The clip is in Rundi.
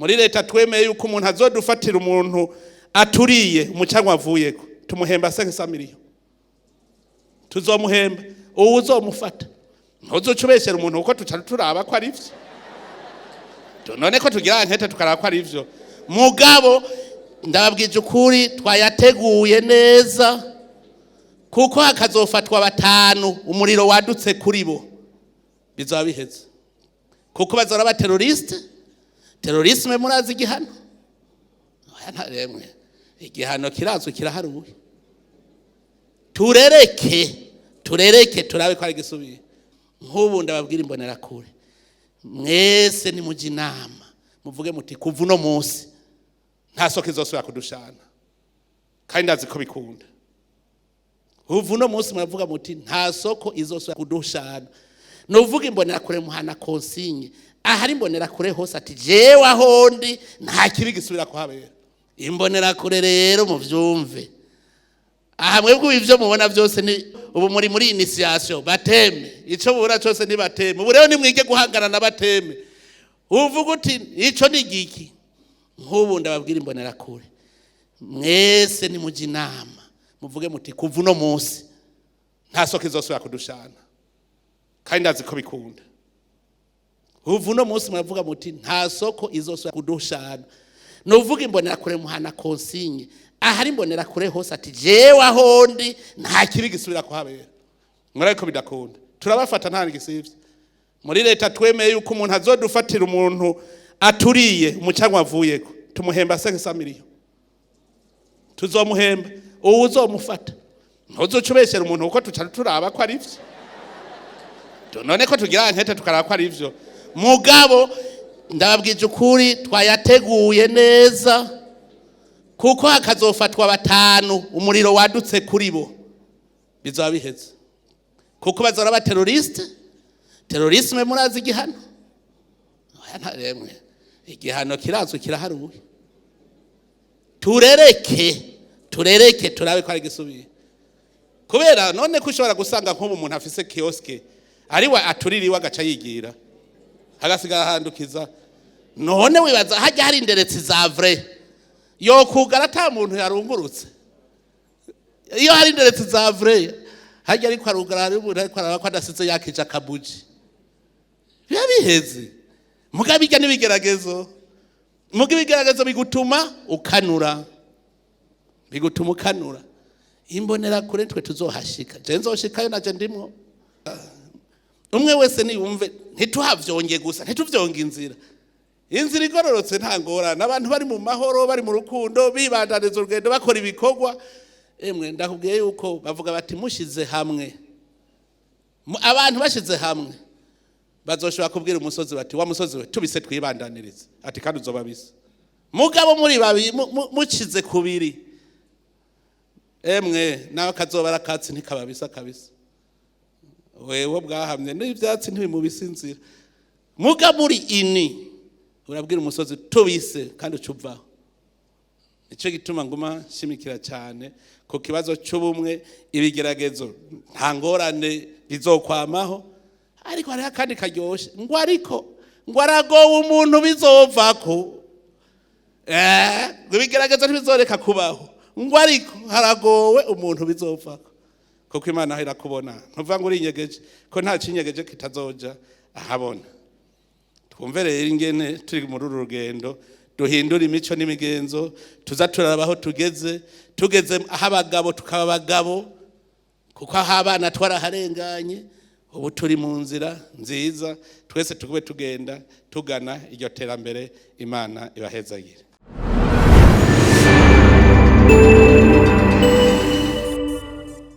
Muri leta twemeye yuko umuntu azodufatira umuntu aturiye umucanwa avuyeko, tumuhemba 500 millions. Tuzomuhemba uwo uzomufata. Ntuzoca ubeshyera umuntu, kuko tuca turaba ko ari vyo. None ko tugira enquête, tukaraba ko ari vyo. Mugabo ndababwije ukuri, twayateguye neza, kuko hakazofatwa batanu umuriro wadutse kuri bo, bizaba biheze, kuko bazora ba terroriste. Terrorisme murazi igihano? Oya, ntaremwe igihano kirazwi, kiraharuye. Turereke, turereke, turabe ko ari gisubiye. Nk'ubu ndababwira imbonerakure mwese, nimujye inama, muvuge muti: "Kuva uno munsi nta soko izosubira kudushana." Kandi ndazi ko bikunda. Kuva uno munsi muravuga muti: "Nta soko izosubira kudushana." Nuvuga imbonerakure muhana consigne, ahari imbonerakure hose, ati: "Jewe aho ndi nta kibi gisubira kuhabera." Imbonerakure rero muvyumve aha, mwebwe ivyo mubona byose ni ubu muri initiation, baptême. Ico mubona cyose ni baptême. Ubu rero nimwige guhangana na baptême. Uvuga uti: "Ico ni giki?" Nk'ubu ndababwira imbonerakure mwese, nimujye inama, muvuge muti: "Kuva uno munsi nta soko izosubira kudushana." Kandi ndazi ko bikunda. Kuva uno munsi muravuga muti: "Nta soko izosubira kudushana." Nuvuga imbonerakure muhana consigne, ahari imbonerakure hose, ati: "Jewe aho ndi nta kibi gisubira kuhabera." Murabe ko bidakunda, turabafata nta gisivye. Muri leta twemeye yuko umuntu azodufatira umuntu aturiye umucanwa avuyeko, tumuhemba 500 millions. Tuzomuhemba uwo uzomufata. Ntuzoca ubeshyera umuntu, kuko tuca turaba ko ari vyo. None ko tugira enquête, tukaraba ko ari vyo. Mugabo ndababwije ukuri, twayateguye neza, kuko hakazofatwa batanu umuriro wadutse kuri bo, bizaba biheze, kuko bazora ba terroriste. Terrorisme murazi igihano? Oya, ntaremwe igihano kirazwi, kiraharuye. Turereke, turereke, turabe ko ari gisubiye. Kubera none ko ushobora gusanga nk'ubu umuntu afise kiosque, ariwe aturira iwe, agaca yigira, hagasigara ahandukiza. None wibaza hajya hari inderetsi za vrai yokugara ata muntu yarungurutse? Iyo hari inderetsi za vrai, hajya ariko arugara, hari umuntu ariko araba ko adasize yakije akabuji, biba biheze. Muga bijya n'ibigeragezo, muga ibigeragezo bigutuma ukanura, bigutuma ukanura. Imbonera kure twe tuzohashika, je nzoshikayo, naje ndimwo. Umwe wese niyumve, ntituhavyonge gusa, ntituvyonge inzira. Inzira igororotse nta ngorane, abantu bari mu mahoro, bari mu rukundo, bibandaniza urugendo, bakora ibikorwa. Emwe, ndakubwiye yuko bavuga bati: "Mushize hamwe." Abantu bashize hamwe bazoshobora kubwira umusozi bati: "Wa musozi we, tubise twibandanirize." Ati: "Kandi uzoba bisa." Mugabo muri babi mucize kubiri, emwe, nawe kazoba arakatsi ntikababisa kabisa. Wewe bwahamye n'ibyatsi ntibimubisa inzira. Muga muri ini urabwira umusozi tubise, kandi ucuvaho. Nicyo gituma nguma nshimikira cyane ku kibazo cy'ubumwe. Ibigeragezo nta ngorane, bizokwamaho, ariko hariho akandi karyoshe ngo: ariko ngo aragowe umuntu bizovako. Ngo ibigeragezo ntibizoreka kubaho, ngo ariko haragowe umuntu bizovako, kuko Imana aho irakubona. Ntuvuga ngo urinyegeje, ko nta kinyegeje kitazoja ahabona. Twumve rero ingene turi muri uru rugendo duhindura imico n'imigenzo, tuza turaraba aho tugeze. Tugeze aho abagabo tukaba abagabo, kuko aho abana twaraharenganye. Ubu turi mu nzira nziza, twese tugube tugenda tugana iryo terambere. Imana ibahezagire.